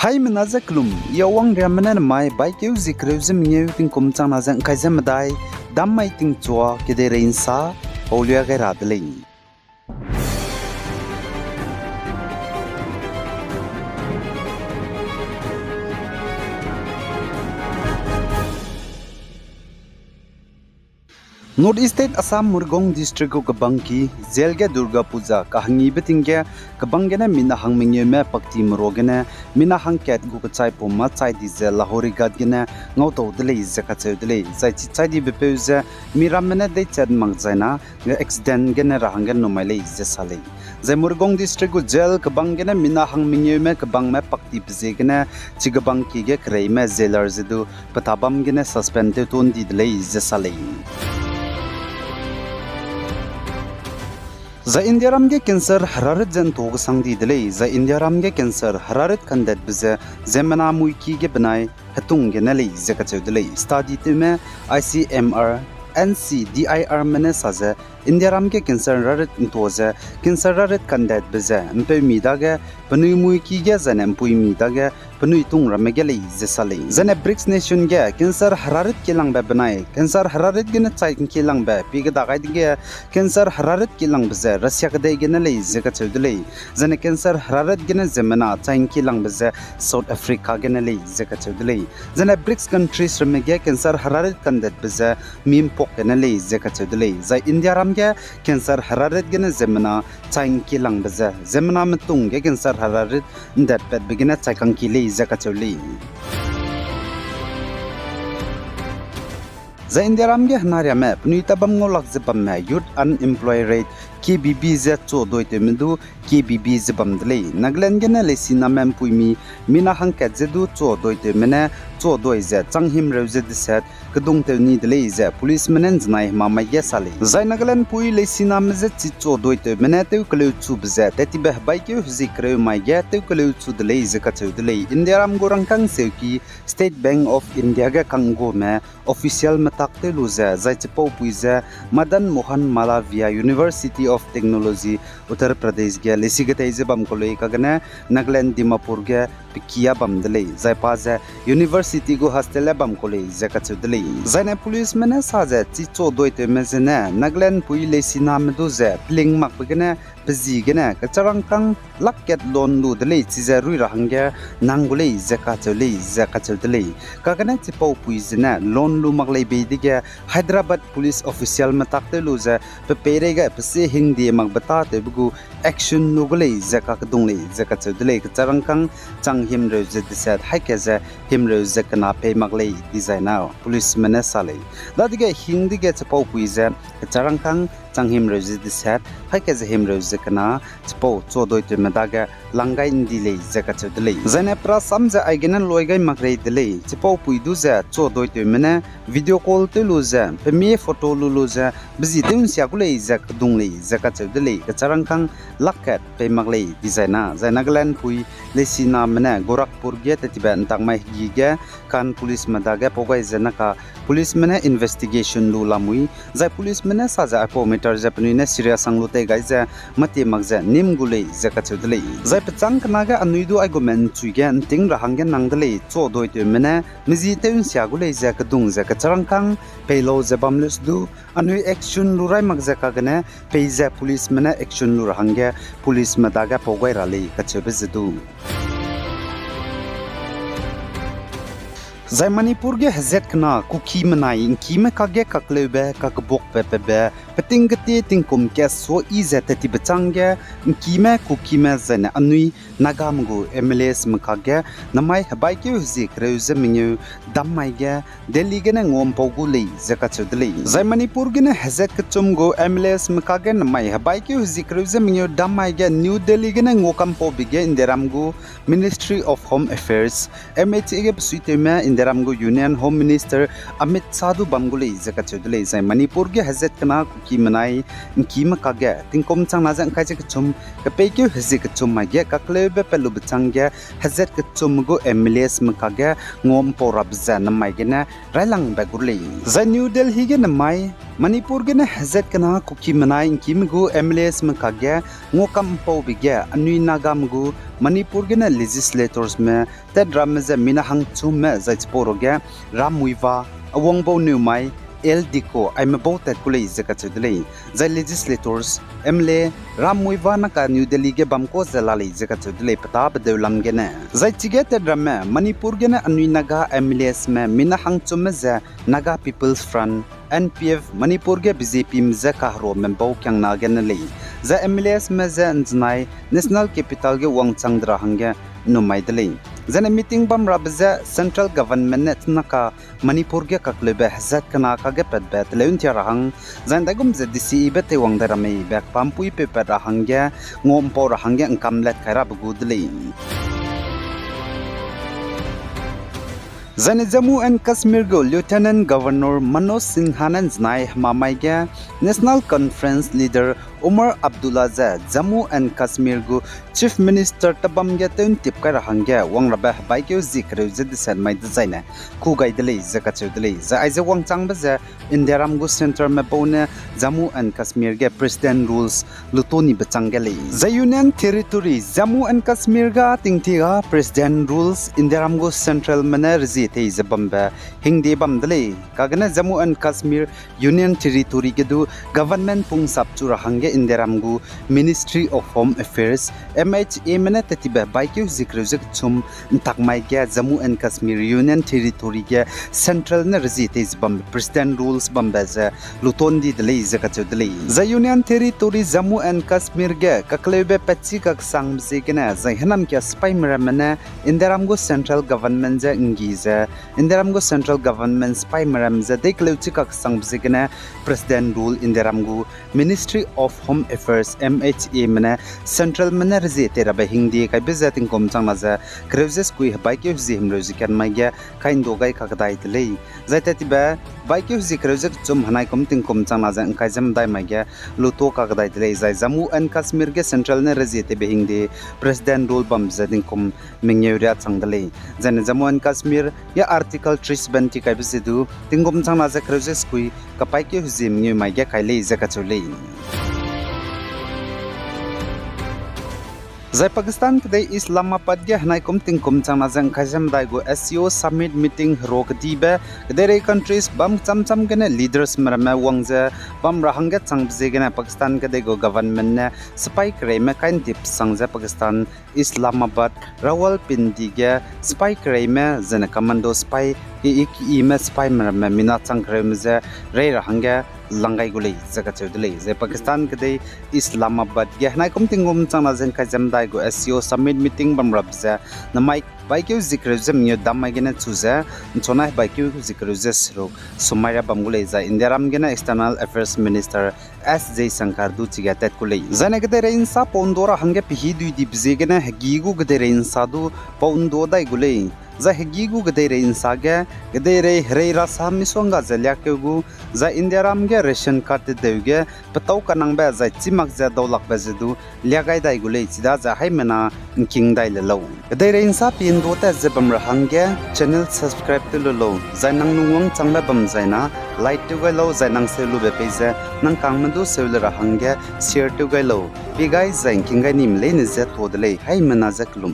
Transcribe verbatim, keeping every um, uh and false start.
Haimena ze kelum, I Awang Riamme ne nemai baikeu zie kereu ze mengeu tingkum changna ze ngkai ze medai, dam mai tingchua kedeirei nsa paulia gai ra de lei. North East State Assam Morgaon District gu kebangki jail ge Durga Puja kahangibe ting ge kebang gene mina hang mengeume pakti merua gene mina hangkat gu kechai pum mâ chai di ze Lahori Ghat gene ngautau de lei ze kacheu de lei. Zai chi chai dibepeu ze miramme ne deichat mak zaina accident gene ra hangge numai lei ze sa lei. Zai Morgaon District gu jail kebang gene mina hang mengeume kebangme paktibe ziegene chi kebangki ge kereime jailer ze du petabam gene suspend tew tuan di de lei ze sa lei. Zai Indiaram ge cancer herarit ze ntua kesang di de lei. Zai Indiaram ge cancer herarit kandetbe ze ziemmena muiki ge benai hetung gene lei ze kacheu de lei. Study tewme I C M R, N C D I R me ne sa ze Indiaram ge cancer herarit ntua ze cancer herarit kandetbe ze mpeumi dage penui muiki ge zaine mpuimi dage penui tung ramme ge lei ze sa lei. Zaine BRICS nation ge cancer herarit kilangbe benai cancer herarit gene chai kilangbe pie keda gai dege cancer herarit kilangbe ze Russia kedei gene lei ze kacheu de lei. Zaine cancer herarit gene ziemmena chai kilangbe ze South Africa gene lei ze kacheu de lei. Zaine BRICS countries ramme ge cancer herarit kandetbe ze mi mpok gene lei ze kacheu de lei. Zai Indiaram ge cancer herarit gene ziemmena chai kilangbe ze ziemmena metung ge cancer herarit ndetpatbe gene chai kangki lei ze kacheu lei. Zai Indiaram ge henariame penui tabam ngaulak ze bamme youth unemployed rate K B B ze chuaduitewme du K B B ze bam de lei. Nagaland gene leisiname mpuimi mina hangkat ze du chuaduitewme ne chuadui ze chang himreu ze deset kedungtew ni de lei ze policeme ne nzenai hemamai ge sa lei. Zai Nagaland pui leisiname je chi chuaduitewme ne tewkeleu chube ze tettibe hebaikeu hezie kereu mai ge tewkeleu chu de lei ze kacheu de lei. Indiaram gu rangkâng seuki State Bank of India ge kangguame official metak tew lu ze zai chipaupui ze Madan Mohan Malaviya University of Technology, Uttar Pradesh ge leisi ketei ze bam ku lei kagene Nagaland Dimapur ge pekia bam de lei, zai pa ze university gu hostel e bam ku lei ze kacheu de lei. Zaine policeme ne sa ze chi chuaduitewme zene Nagaland pui leisiname du ze peling makbe gene pe zi gene kecharangkâng lakh kat loan lu de lei, chize rui ra hangge nang gu lei ze kacheu lei ze kacheu de lei. Kagene chipaupui zene loan lu mak lei bei dege Hyderabad police officialme tak tew lu ze pe peireige pe sie hingdie makbe tâtewbe gu action lu gu lei ze kakedung lei ze kacheu de lei. Kecharangkâng chang himreu ze deset haî ke ze himreu ze kena pei mak lei dizai na policeme ne sa lei. Dadege hing dege chipaupui ze kecharangkâng chang himreu ze deset haî ke ze himreu ze kena chipau chuaduitewme dage lang gai ndi lei ze kacheu de lei. Zaine perasam ze aigene loi gai mak rei de lei, chipaupui du ze chuaduitewme ne video call tew lu ze pe mie photo lu lu ze bezi tew nsia gu lei ze kedung lei ze kacheu de lei. Kecharangkâng lakh kat pei mak lei dizai na, zai Nagaland pui leisiname ne Gorakhpur ge tettibe ntakmai hegi ge kan policeme dage pau gai ze naka policeme ne investigation lu lamui, zai policeme ne sa ze aipau matter ze penui ne serious sang lu tei gai ze mâtie mak ze nîm gu lei ze kacheu de lei. Zai pechâng kena ge anui du aigume nchui ge nting ra hangge nang de lei, chuaduitewme ne mezi tew nsia gu lei ze kedung ze kecharangkâng pei lau ze bam leuse du, anui action lu rai mak ze kagene pei ze policeme ne action lu ra hangge policeme dage pau gai ra lei kacheube ze du. Zai Manipur ge hezat kena Kuki menai ngkime kakge kakleube kakebuakbe pebe peting ketie tingkum kat suayi ze tettibe châng ge ngkime Kukime zaine anui Nagame gu M L As me kakge namai hebaikeu hezie kereu ze mengeu dam mai ge Delhi gene nguampau gu lei ze kacheu de lei. Zai Manipur gene hezat kechum gu M L As me kakge namai hebaikeu hezie kereu ze mengeu dam mai ge New Delhi gene nguakampaube ge Indiaram gu Ministry of Home Affairs, M H A ge besuitewme Indiaram gu Union Home Minister Amit Shah du bam gu lei ze kacheu de lei. Zai Manipur ge hezat kena Kuki ki menai ’ngkime kakge tingkum changna ze ’ngkai ze kechum, kepeikeu hezie kechum mai ge kakleube pelube changge hezat kechumme gu M L As me kakge ngua ’mpau rabe ze namai gene railangbe gu lei. Zai New Delhi gene mai, Manipur gene hezat kena Kuki menai ’ngkime gu M L As me kakge ngua kam ’mpaube ge anui Nagame gu Manipur gene legislators me tat ramme ze mina hangchumme zai chipau ruge Ram Muivah, Awangbou Newmai, L Diko aime bau tat ku lei ze kacheu de lei. Zai legislators, M L A, Ram Muivah naka New Delhi ge bam kau ze la lei ze kacheu de lei, petabe deu lam gene. Zai chige tat ramme Manipur gene anui Naga M L As me mina hangchumme ze Naga People's Front, N P F, Manipur ge B J P me je kaheruame bau kiangna gene lei. Zai M L As me je ’nzenai National Capital ge wangchang de ra hangge ’nnumai de lei. Zene meeting bam rabe je central government ne tenaka Manipur ge kakleube hezat kena kakge patbe teleu ’ntia ra hang, zai ’ndaigum ze D C E be teiwang dai ra mei be kepampuî peupat ra hangge, ngua ’mpau ra hangge ’ngkam lat kai rabe gu de lei. Zane Jammu and Kashmir gu Lieutenant Governor Manoj Sinha ne ’nzenai hemamai ge National Conference Leader Omar Abdullah ze Jammu and Kashmir gu Chief Minister tebam ge tew ’ntip kai ra hangge wang rabe hebaikeu zie kereu ze deset mai dezaine ku gai de lei ze kacheu de lei. Zai aize wangchangbe ze Indiaram gu centre me bau ne Jammu and Kashmir ge President Rules luto nibe chang ge lei. Zai Union Territory Jammu and Kashmir ga tingtie ga President Rules Indiaram gu central me ne rezie tei ze bambe hingde bam de lei. Kagene Jammu and Kashmir Union Territory ge du government pungsap chu ra hangge Indiaram gu Ministry of Home Affairs, M H A me ne tetibe hebaikeu zie kereu ze kechum ’ntak mai ge Jammu and Kashmir Union Territory ge central ne rezie tei ze bambe President Rules bambe ze luto ndi de lei ze kacheu de lei. Zai Union Territory Jammu and Kashmir ge kakleube patchi kaksangbe ziegene zai hênamkia sipaime ramme ne Indiaram gu central government je ’nggi ze, Indiaram gu central government sipaime ram ze dei keleu chi kaksangbe ziegene President Rules Indiaram gu Ministry of Home Affairs, M H A me ne central me ne rezie tei rabe hingde kaibe ze tingkum changna ze kereu ze sekui hebaikeu hezie himreu ze kat mai ge kai ’ndo gai kakdai de lei. Zai tetibe hebaikeu hezie kereu ze kechum henaikum tingkum changna ze ’ngkai ze medai mai ge luto kakdai de lei. Zai Jammu and Kashmir ge central ne rezie teibe hingde President Rules bam ze tingkum mengeu riâ chang de lei. Zane Jammu and Kashmir ge Article three seventy kaibe ze du tingkum changna ze kereu ze sekui kapaîkeu hezie mengeu mai ge kai lei ze kacheu lei. Zai Pakistan kedei Islamabad ge henaikum tingkum changna ze ’ngkai ze medai gu S C O summit meeting hero kedibe kedeirei countries bam chamcham gene leaders me ramme wang ze bam ra hangge changbe ziegene Pakistan kedei gu government ne sipai kereime kai ’ntip sang ze Pakistan Islamabad Rawalpindi ge sipai kereime zene commando sipai ke i keime sipaime ramme mina chang kereume je rei ra hangge lang gai gu lei ze kacheu de lei. Zai Pakistan kedei Islamabad ge henaikum tingkum changna ze ’ngkai ze medai gu S C O summit meeting bam rabe ze namai hebaikeu zie kereu ze mengeu dam mai gene chu ze ’nchunai hebaikeu zie kereu ze seruk sumai ra bam gu lei. Zai Indiaram gene External Affairs Minister S Jaishankar du chige tat ku lei. Zaine kedeirei ’nsa pau ’ndo ra hangge pehî dui dibe ziegene hegî gu kedeirei ’nsa du pau ’ndo dai gu lei. Zai hegî gu kedeirei ’nsa ge kedeirei herei rasa misongga ze liâkeu gu, zai Indiaram ge ration card tedeu ge petâu kanangbe zai chîmak ze daulakbe ze du liâ gai dai gu lei, chidaze haimena ’ngking dai le lau. Kedeirei ’nsa pie ’ndo tat ze bam ra hangge channel subscribe tew lu lau, zai nang lungwangchangbe bam zaina like tew gai lau, zai nang seu lube pei ze nang kangme du seu le ra hangge share tew gai lau. Pie gai zai ’ngking gai nime leine je to de lei, haimena je kelum.